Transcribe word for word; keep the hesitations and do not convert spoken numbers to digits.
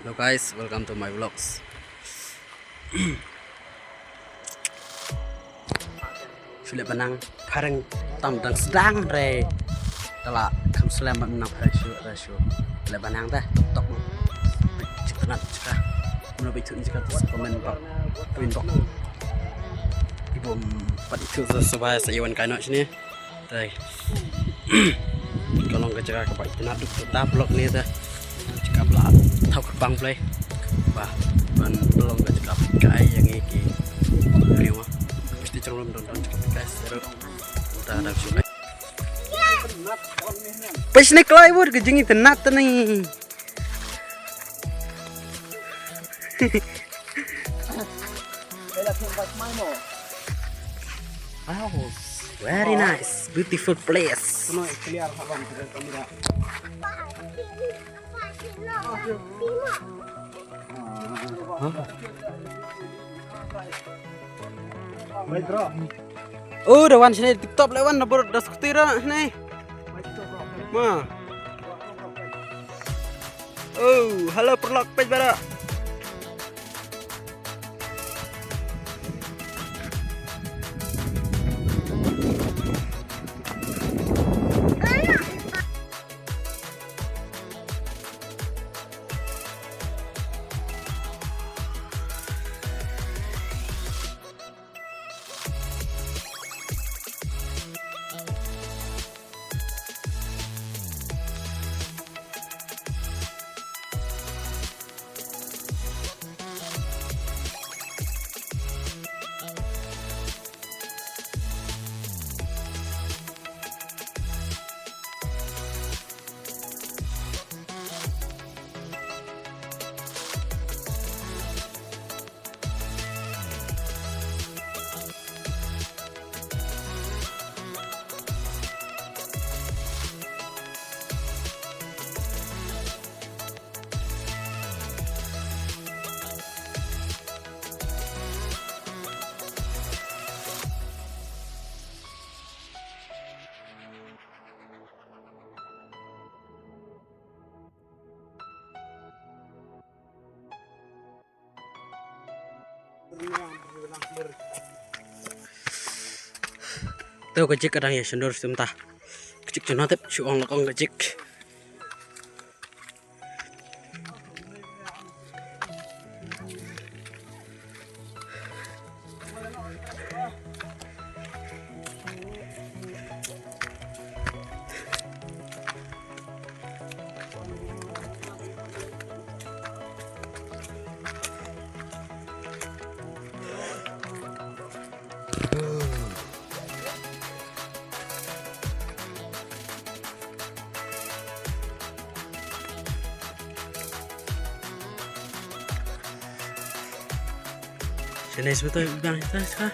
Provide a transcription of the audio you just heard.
Hello guys, welcome to my vlogs. Shu leh ba nang phareng tam dang sdang re. Tala kham slem ba nang phareng shu re shu. Leh ba nang dah tok tok. Cik tenat cik ah. Mula bitu ni cik ah, comment bak. Pin bak. Ibu pat itu sa sa bai sa iwan kainok sini. Te ka long ka jaka kaba itynnad duk ta vlog ne te. Jaka ba la thaw kyrpang Blei ba ban long ka jaka ba kai ïa ngi ki briew ma. Mesti jrong lem don don jaka ba kai sero. Ta da shu kai. Pes ne klai wud ka jingitynnad te ne. Wow, very nice, beautiful place. Oh, da wan sini TikTok leh wan na bor da skuti ra ne. Ma. Oh, halo paralok peit bara. Te ka jik ka dang ïa sendor sum ta. Ka jik jona tep shu ong la ong ka jik. Sini sebetul bang kita sekarang.